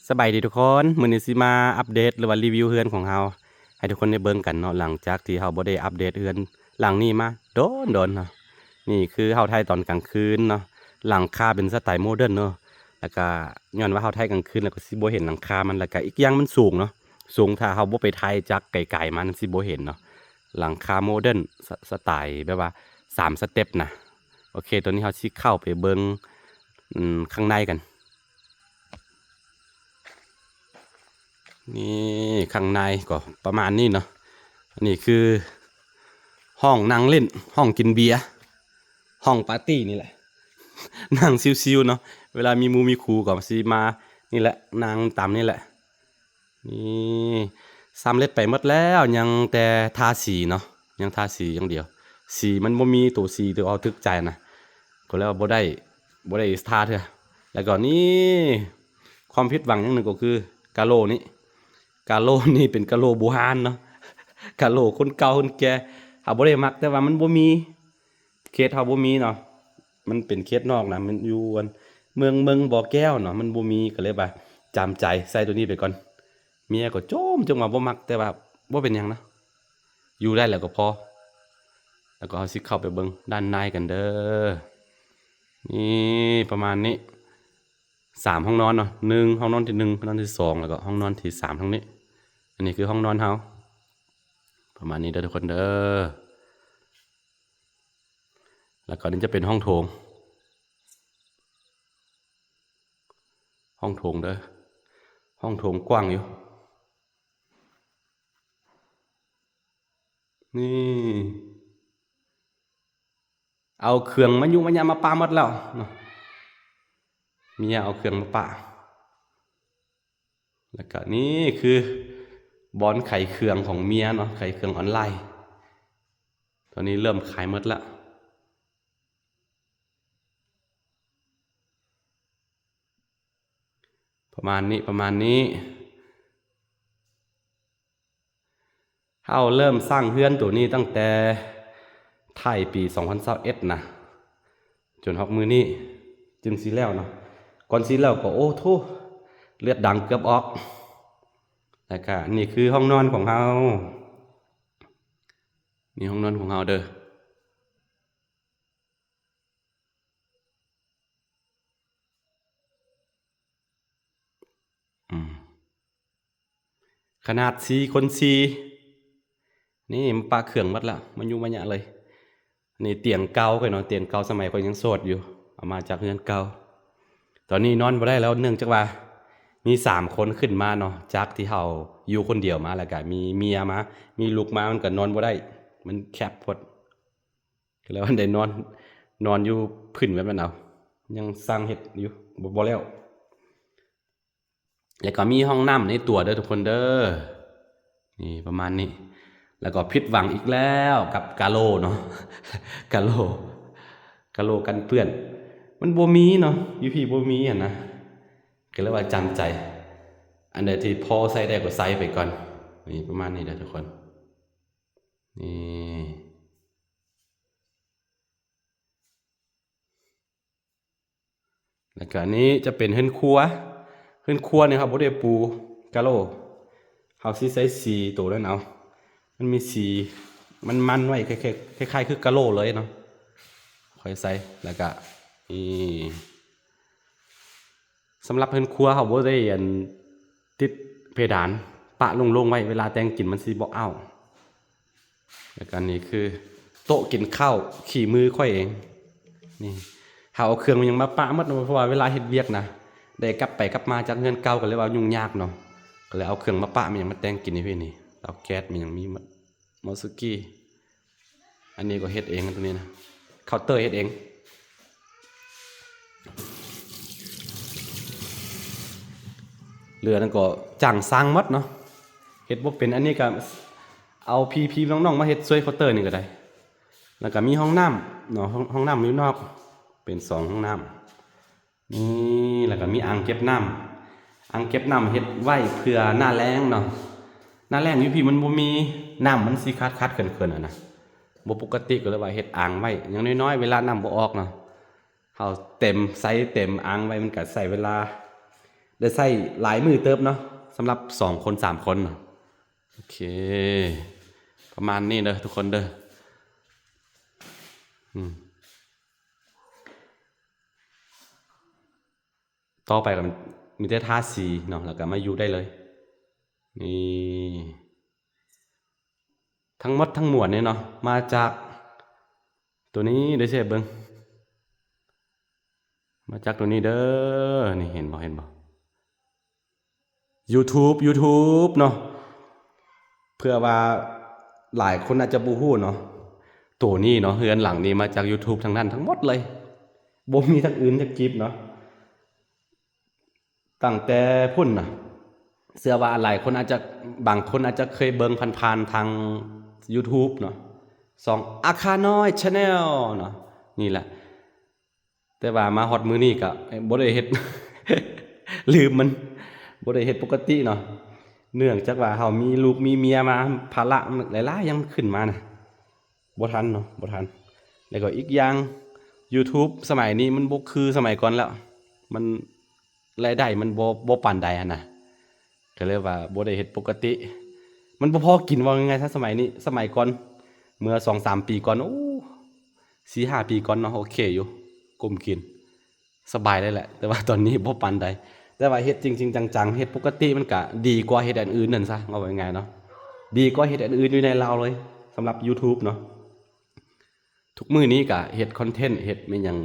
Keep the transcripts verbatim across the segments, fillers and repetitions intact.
สบายดีทุกคน มื้อนี้สิมาอัปเดตหรือว่ารีวิวเฮือนของเฮา ให้ทุกคนได้เบิ่งกันเนาะ หลังจากที่เฮาบ่ได้อัปเดตเฮือนหลังนี้มาโดนๆเนาะ นี่คือเฮาถ่ายตอนกลางคืนเนาะ หลังคาเป็นสไตล์โมเดิร์นเนาะ แล้วก็ย้อนว่าเฮาถ่ายกลางคืนแล้วก็สิบ่เห็นหลังคามัน แล้วก็อีกอย่างมันสูงเนาะ สูง ถ้าเฮาบ่ไปถ่ายจากไกลๆมามันสิบ่เห็นเนาะ หลังคาโมเดิร์น ส- สไตล์แบบว่าสามสเต็ปนะ โอเค ตอนนี้เฮาสิเข้าไปเบิ่ง อืม ข้างในกัน นี่ข้างในก็ประมาณนี้เนาะ อันนี้คือห้องนั่งเล่น ห้องกินเบียร์ ห้องปาร์ตี้นี่แหละ นั่งชิวๆเนาะ เวลามีหมู่มีครูก็สิมานี่แหละ นั่งตามนี่แหละ นี่สำเร็จไปหมดแล้ว ยังแต่ทาสีเนาะ ยังทาสีอย่างเดียว สีมันบ่มีตัวสีที่เฮาถูกใจนะ ก็แล้วบ่ได้ บ่ได้ทาเทื่อ แล้วก็นี่ ความผิดหวังอย่างหนึ่งก็คือ กะโหลกนี่ กะโหลกนี่เป็นกะโหลกโบราณเนาะ กะโหลกคนเก่าคนแก่ เฮาบ่ได้มัก แต่ว่ามันบ่มี เขตเฮาบ่มีเนาะ มันเป็นเขตนอกนะ มันอยู่อันเมือง เมืองบ่อแก้วเนาะ มันบ่มี ก็เลยว่าจำใจใส่ตัวนี้ไปก่อน เมียก็โจม จั่งว่าบ่มัก แต่ว่าบ่เป็นหยังเนาะ อยู่ได้แล้วก็พอ แล้วก็เฮาสิเข้าไปเบิ่งด้านในกันเด้อ นี่ประมาณนี้ สามห้องนอนเนาะ หนึ่ง ห้องนอนที่หนึ่ง ห้องนอนที่สอง แล้วก็ห้องนอนที่สามทางนี้ อันนี้คือห้องนอนเฮา ประมาณนี้เด้อทุกคนเด้อ แล้วก็นี่จะเป็นห้องโถง ห้องโถงเด้อ ห้องโถงกว้างอยู่ นี่ เอาเครื่องมายุมายามมาปะหมดแล้วเนาะ เมียเอาเครื่องมาปะ แล้วก็นี่คือบ่อนขายเครื่องของเมียเนาะ ขายเครื่องออนไลน์ ตอนนี้เริ่มขายหมดละ ประมาณนี้ ประมาณนี้ เฮาเริ่มสร้างเฮือนตัวนี้ตั้งแต่ท้ายปีสองพันซาวเอ็ดนะ จนฮอดมื้อนี้จึงสิแล้วเนาะ ก่อนสิแล้วก็ โอ้โธ่ เลือดดังเกือบออก แล้วก็นี่คือห้องนอนของเฮา นี่ห้องนอนของเฮาเด้อ อืม ขนาดสี่คนสี่ นี่มันปะเครื่องหมดละ มันอยู่มันยะเลย นี่เตียงเก่าข้อยเนาะ เตียงเก่าสมัยข้อยยังโสดอยู่ เอามาจากเฮือนเก่า ตอนนี้นอนบ่ได้แล้ว เนื่องจากว่ามีสามคนขึ้นมาเนาะ จากที่เฮาอยู่คนเดียวมา แล้วก็มีเมียมา มีลูกมา มันก็นอนบ่ได้ มันแคบโพด ก็เลยว่าได้นอน นอนอยู่พื้นแบบนั้นเอา ยังสร้างเฮ็ดอยู่ บ่ บ่แล้ว แล้วก็มีห้องน้ำในตัวเด้อทุกคนเด้อ นี่ประมาณนี้ แล้วก็ผิดหวังอีกแล้วกับกะโหลกเนาะ กะโหลก กะโหลกกันเปื้อน มันบ่มีเนาะ อยู่พี้บ่มีหั่นนะ ก็เลยว่าจำใจ อันใดที่พอใส่ได้ก็ใส่ไปก่อน นี่ประมาณนี้เด้อทุกคน นี่ แล้วก็อันนี้จะเป็นเฮือนครัว เฮือนครัวนี่เฮาบ่ได้ปูกะโหลก เฮาสิใส่สีตัวนั้นเอา มันมีสีมันๆไว้ คล้ายๆ คล้ายๆ คือกะโหลกเลยเนาะ ค่อยใส่ แล้วก็ นี่ สำหรับเฮือนครัวเฮาบ่ได้อันติดเพดาน ปะโล่งๆไว้ เวลาแต่งกินมันสิบ่อ้าว แล้วก็นี่คือโต๊ะกินข้าว ขี้มือข้อยเอง นี่ เฮาเอาเครื่องมันยังมาปะหมดเนาะ เพราะว่าเวลาเฮ็ดเวียกนะ ได้กลับไปกลับมาจากเฮือนเก่า ก็เลยว่ายุ่งยากเนาะ ก็เลยเอาเครื่องมาปะมันยังมาแต่งกินนี่พี่นี่ เตาแก๊สมันยังมีหมด หม้อสุกี้ อันนี้ก็เฮ็ดเอง ตัวนี้นะ เคาน์เตอร์เฮ็ดเอง เหลือนั่นก็จ้างช่างหมดเนาะ เฮ็ดบ่เป็น อันนี้ก็เอาพี่ๆน้องๆมาเฮ็ดช่วยเคาน์เตอร์นี่ก็ได้ แล้วก็มีห้องน้ำเนาะ ห้อง ห้องน้ำอยู่นอก เป็นสองห้องน้ำ นี่ แล้วก็มีอ่างเก็บน้ำ อ่างเก็บน้ำเฮ็ดไว้เพื่อหน้าแล้งเนาะ หน้าแล้งอยู่พี้มันบ่มี น้ำมันสิขาดๆเขินๆอะนะ บ่ปกติ ก็เลยว่าเฮ็ดอ่างไว้ อย่างน้อยๆ เวลาน้ำบ่ออกเนาะ เฮาเต็ม ใส่เต็มอ่างไว้ มันก็ใช้เวลา ได้ใช้หลายมื้อเติบเนาะ สำหรับสองคนสามคนเนาะ โอเค ประมาณนี้เด้อทุกคนเด้อ อืม ต่อไปก็มีแต่ทาสีเนาะ แล้วก็มาอยู่ได้เลย นี่ ทั้งหมดทั้งมวลเนี่ยเนาะ มาจากตัวนี้ เดี๋ยวสิให้เบิ่ง มาจากตัวนี้เด้อ นี่เห็นบ่ เห็นบ่ YouTube YouTube เนาะ เพื่อว่าหลายคนอาจจะบ่ฮู้เนาะ ตัวนี้เนาะ เฮือนหลังนี้มาจาก YouTube ทั้งนั้นทั้งหมดเลย บ่มีทางอื่นจักกิบเนาะ ตั้งแต่พุ้นน่ะ เชื่อว่าหลายคนอาจจะ บางคนอาจจะเคยเบิ่งผ่านๆ ทาง YouTube เนาะ ช่องอาคาน้อย Channel เนาะ นี่แหละ แต่ว่ามาฮอดมื้อนี้ก็บ่ได้เฮ็ด ลืมมัน บ่ได้เฮ็ดปกติเนาะ เนื่องจากว่าเฮามีลูกมีเมียมา ภาระมันหลายๆ อย่างขึ้นมานะ บ่ทันเนาะ บ่ทัน แล้วก็อีกอย่าง YouTube สมัยนี้มันบ่คือสมัยก่อนแล้ว มัน รายได้มันบ่ บ่ปานใดหั้นนะ ก็เลยว่าบ่ได้เฮ็ดปกติ มันบ่พอกิน ว่าง่ายๆ ถ้าสมัยนี้ สมัยก่อน เมื่อสองสามปีก่อน โอ้ สี่ห้าปีก่อนเนาะ โอเคอยู่ กุมกิน สบายเลยแหละ แต่ว่าตอนนี้บ่ปานใด แต่ว่าเฮ็ดจริงๆ จังๆ เฮ็ดปกติมันก็ดีกว่าเฮ็ดอันอื่นนั่นซะ เอาง่ายๆ เนาะ ดีกว่าเฮ็ดอันอื่นอยู่ในลาวเลย สำหรับ YouTube เนาะ ทุกมื้อนี้ก็เฮ็ดคอนเทนต์ เฮ็ดแม่นหยัง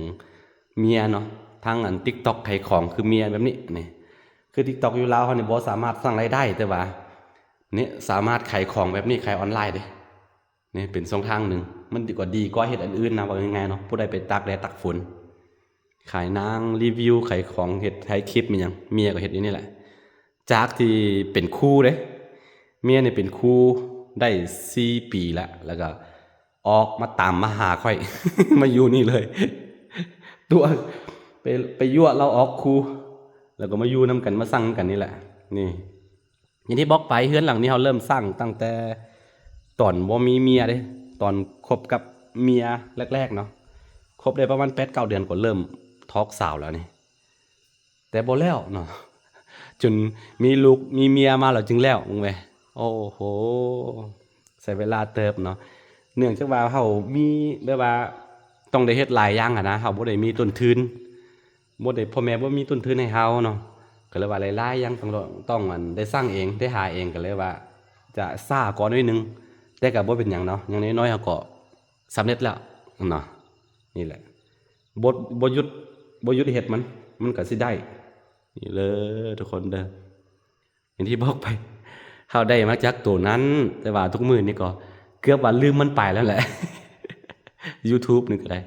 เมียเนาะ ทางอัน TikTok ขายของคือเมียแบบนี้นี่ คือ TikTok อยู่ลาวเฮานี่บ่สามารถสร้างรายได้ แต่ว่า นี่สามารถขายของแบบนี้ ขายออนไลน์เด้ นี่เป็นช่องทางหนึ่ง มันดีกว่า ดีกว่าเฮ็ดอันอื่นนะ ว่าง่ายๆ เนาะ ผู้ใดไปตากแดดตากฝน ขายหนัง รีวิว ขายของ เฮ็ด ถ่ายคลิปแม่นหยัง เมียก็เฮ็ดอยู่นี่แหละ จากที่เป็นครูเด้ เมียนี่เป็นครูได้สี่ปีละ แล้วก็ออกมาตามมาหาข้อย มาอยู่นี่เลย ตัว ไป ไปยั่วลาวออกครู แล้วก็มาอยู่นำกัน มาสร้างนำกันนี่แหละ นี่ อย่างที่บอกไป เฮือนหลังนี้เฮาเริ่มสร้างตั้งแต่ตอนบ่มีเมียเด้ ตอนคบกับเมียแรกๆ เนาะ คบได้ประมาณแปดเก้าเดือนก็เริ่มทอล์กสาวแล้วนี่ แต่บ่แล้วเนาะ จนมีลูกมีเมียมาแล้วจึงแล้ว มึงเว้ย โอ้โห ใช้เวลาเติบเนาะ เนื่องจากว่าเฮามีแบบว่าต้องได้เฮ็ดหลายอย่างหั้นนะ เฮาบ่ได้มีต้นทุน บ่ได้ พ่อแม่บ่มีต้นทุนให้เฮาเนาะ ก็เลยว่าหลายๆอย่างต้อง ต้องอันได้สร้างเอง ได้หาเอง ก็เลยว่าจะช้ากว่าหน่อยหนึ่ง แต่ก็บ่เป็นหยังเนาะ อย่างน้อยๆ เฮาก็สำเร็จแล้วเนาะ นี่แหละ บ่ บ่หยุด บ่หยุดเฮ็ดมัน มันก็สิได้ นี่เลยทุกคนเด้อ อย่างที่บอกไป เฮาได้มาจากตัวนั้น แต่ว่าทุกมื้อนี้ก็เกือบว่าลืมมันไปแล้วแหละ YouTube นี่ก็ได้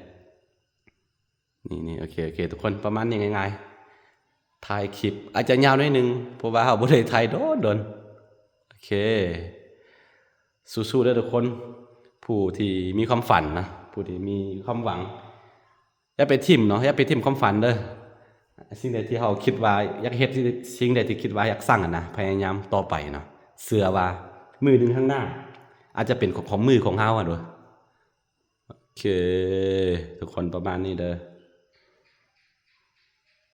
นี่ นี่ โอเค โอเค ทุกคน ประมาณนี้ง่ายๆ ถ่ายคลิป อาจจะยาวหน่อยหนึ่ง เพราะว่าเฮาบ่ได้ถ่ายโดนๆ โอเค สู้ๆ เด้อทุกคน ผู้ที่มีความฝันนะ ผู้ที่มีความหวัง อย่าไปถิ่มเนาะ อย่าไปถิ่มความฝันเด้อ สิ่งใดที่เฮาคิดว่าอยากเฮ็ด สิ่งใดที่คิดว่าอยากสร้างอะนะ พยายามต่อไปเนาะ เชื่อว่ามื้อหนึ่งข้างหน้า อาจจะเป็นของ ของมือของเฮาอะเด้อ โอเค ทุกคนประมาณนี้เด้อ